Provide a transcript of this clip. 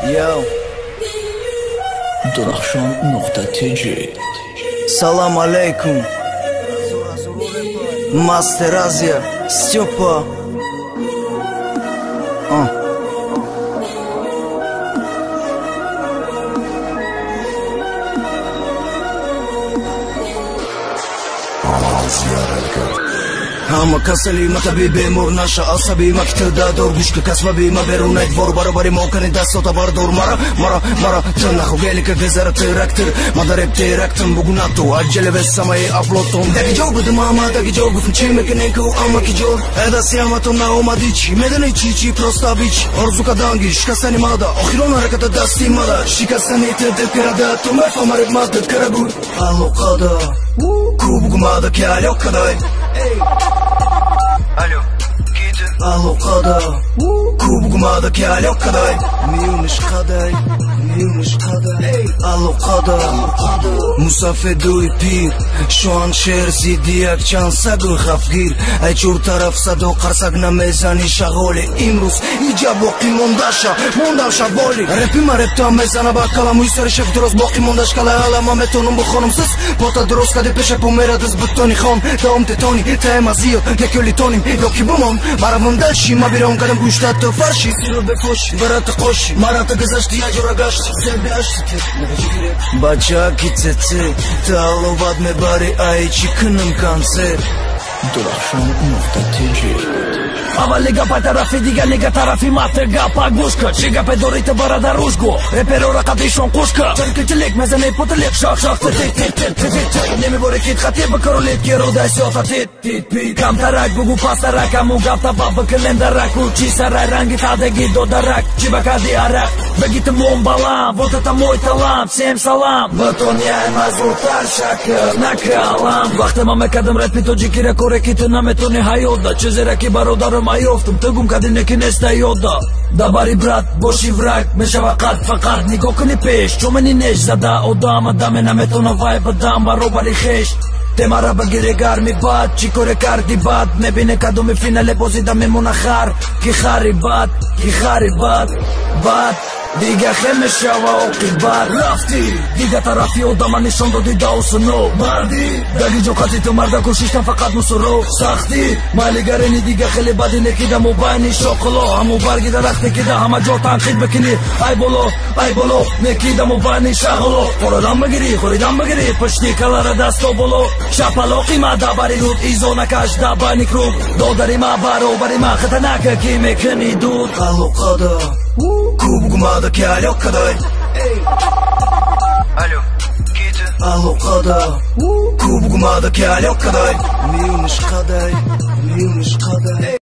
Yo. Durakhshon.tj. Салам алейкум. Мастер Азия, Степа. Ҳама касали ма таби бемор наша асаби ма ки ту дадор гӯшка касбаби ма берунай двор баробари мо кани дастота бардор мара мара мара ту наху гелика гызара трактор ма дареб терактм бугу нату аҷале самаи афлотон даги ҷо буду мама даги ҷо гуфтм чӣ мекунен ку ама ки ҷо эдаси ҳаматон наомадӣ чӣ медонӣ чӣ чӣ просто бич орзу каданги шикастани мада охирон ҳараката дасти мада шикастани ту дикарада ту мефаҳмареб ма дикара гуй алоқада ку бугу мада ки алё кадай. Алло, алоқада ку бугу мада ки алё кадай миёниш қадай миёниш қадай алоқада мусафедуи пир шоҳаншер зидди якчанд сагу хафгир ай чор тараф садо қарсак намезани шағоли имрӯз иҷа боқӣ мондаша мондам шаболи репи ма рептам мезана ба каламуи сари шеф дуроз боқӣ мондаш кала ала метонам бихонам сис пота дуроз кади пеша померадиз бутони хон даом тетони таема зиёд некёли тоним ёки бумон маравам далши ма бирон кадам гӯшта ту фарши сиро бефоши барата қоши марата гузашти яҷора гашти бачаки цеце ту аловат мебари ай чӣ кунам концерт. Durakhshon.tj. Аввали гапа тарафи дига лига тарафи мата гапа гӯшка чӣ гапе дорӣ ту барадар рӯзгу реперора қадишон қушка чиркичилик мезани путилик шах шах тик тик тик тик тик намебори кит хати бикаролит ки рӯдай сиёса тит тит пит камтарак бугу пасарак аму гапта ба бикунем дараку чӣ сарай ранги тадаги додарак чӣ ба кади арақ беги ту мон балам вот это мой талант всем салам бутоняй мазуртар шакл накалам вақте ман мекардам репи тоҷикира коре ки ту наметони ҳаётда чизере ки бародарам аёфтам ту гум кардӣ неки неста ёдда дабари брат боши враг мешава қад фақат нигоҳ куни пеш чомени неш зада одам адаме наметона вай бадам баробари хеш темара бигире гарми бад чӣ коре карди бад мебине кадоми финале бозида мемона хар ки хари бад ки хари бад бад дига хе мешава оқибат рафтӣ дига тарафи одама нишон додӣ даусуно мардӣ даги ҷо қати ту марда кӯшиштам фақат мусуро сахтӣ майлигарени дига хеле бади некида мобайни шоқило ҳаму барги дарахте кида ҳама ҷо танқид бикунӣ ай боло ай боло некида мобайни шағило хӯридам бигирӣ хӯридам бигирӣ пушти калара дасто боло шапалоқи ма дабари руд изо накаш дабайни круг додари ма баробари ма хатанака ки мекунӣ дуд алоқада ку бугу мада ки алё кадай. Алло, алоқада ку бугу мада ки алё кадай миёниш қадай миёниш қадай.